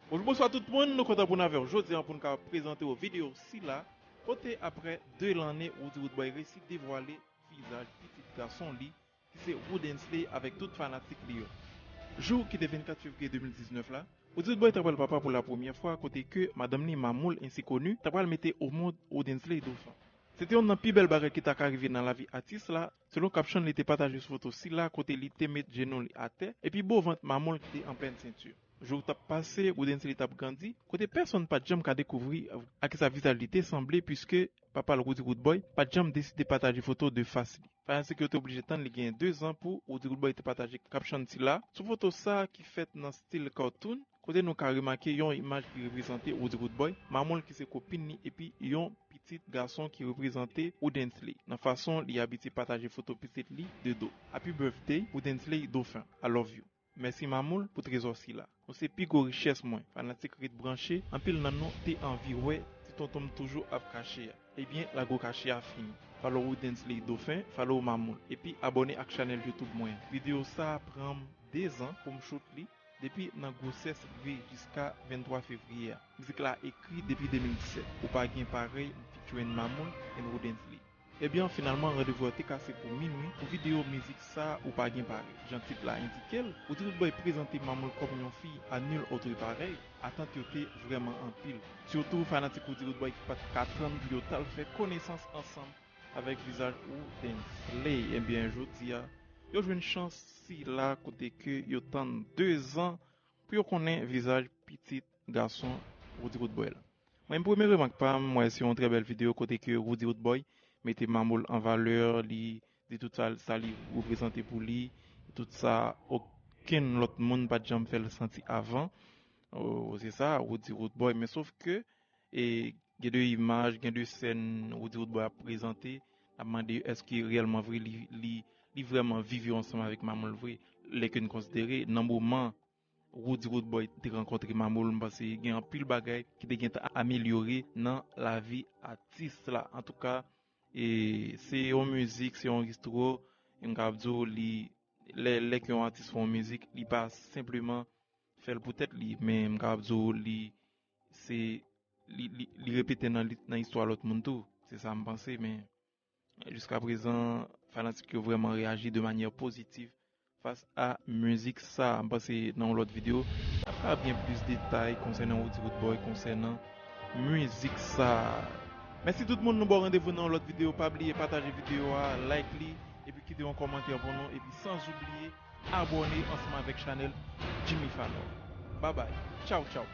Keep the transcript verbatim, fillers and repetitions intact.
Bonjou, bonswa tout moun, nou kontan pou n avè w jodi a pou n ka prezante w videyo sila, kote aprè de lanne Roody Roodboy resi devwale vizaj pitit gason li, ki se Woodensley avèk tout fanatik li yo. Jou ki te vennkat fevriye de mil diznèf la, Roody Roodboy ta pral papa pou la premyè fwa, kote ke madanm li Mamoul ensi koni ta pral mete o mond Woodensley Dauphin. Se te yonn nan pi bèl bagay ki ta ka rive nan lavi atis la, selon caption li te pataje sou foto sila kote li te met jenou li atè epi bo vant Mamoul ki te an plèn senti. Jou t ap pase, Woodensley t ap grandi, kote pèsonn pa t janm ka dekouvri a kisa vizaj li te sanble, piske papa l Roody Roodboy pa t janm deside pataje foto de fas li. Fanatik yo te oblije tann li gen de zan pou Roody Roodboy te pataje caption sila sou foto sa ki fèt nan stil cartoon, kote nou ka remake yon imaj ki reprezante Roody Roodboy, Mamoul ki se kopin li, epi yon pitit gason ki reprezante Woodensley, nan fason li abitye pataje foto pitit li de do. Happy birthday, Woodensley Dauphin. I love you. Mèsi Mamoul pou trezò sila. Ou se pi gwo richès mwen. Fanatik ret branche, anpil nan nou te anvi wè ti tonton m toujou ap kache a. Ebyen, lago kache a fini. Follow Woodensley Dauphin, follow Mamoul, epi abòne ak chanèl YouTube mwen an. Videyo sa a pran m de zan pou m shoot li, depi nan gwosès rive jiska venntwa fevriye a. Mizik la ekri depi de mil disèt. Ou pa gen parèy, m featuring Mamoul and Woodensley. Ebyen, finalman, randevou an te kase pou minwi pou videyo mizik sa Ou pa gen parèy. Jan tit la endike l, Roody Roodboy prezante Mamoul kòm yon fi à nulle autre pareil. Atant yo te vrèman anpil. Sitou fanatik Roody Roodboy ki pa t ka tann pou yo t al fè konesans ansanm avèk vizaj Woodensley. Ebyen, jodi a, yo jwenn chans sila kote ke yo tann de zan pou yo konnen vizaj pitit gason Roody Roodboy la. Mwen, premye remak pa m, m wè se yon trè bèl videyo kote ke Roody Roodboy mete Mamoul an valè, li di tout sa, sa li reprezante pou li, tout sa okenn lòt moun pa t janm fè l santi avan. Oh, se sa, Roody Roodboy. Men sof ke, e, gen de imaj, gen de sèn Roody Roodboy ap prezante, n ap mande èske reyèlman vre li, li, li vrèman viv yo ansanm avèk Mamoul vre. Lè ke n konsidere nan moman Roody Roodboy te rankontre Mamoul, m panse gen anpil bagay ki te gentan amelyore nan lavi atis la. Antouka, e, se yon mizik, se yon istwa, e m kapab di w li, lè, lè ke yon atis fè yon mizik, li pa senpleman fè l pou tèt li, men m kapab di w li, se, li, li, li repete nan, li, nan istwa lòt moun tou. Se sa m panse, men jiska prezan, fanatik yo vrèman reyaji de manyè pozitif fas a mizik sa. M panse nan yon lòt videyo, n ap ka gen plis detay konsènan Roody Roodboy, konsènan mizik sa. Mèsi tout moun, nou ba w randevou nan yon lòt videyo. Pa bliye pataje videyo a, like li, epi kite yon kòmantè pou nou, epi sanzoubliye abòne ansanm avèk chanèl Jimmy Fanò. Babay, tchaw tchaw.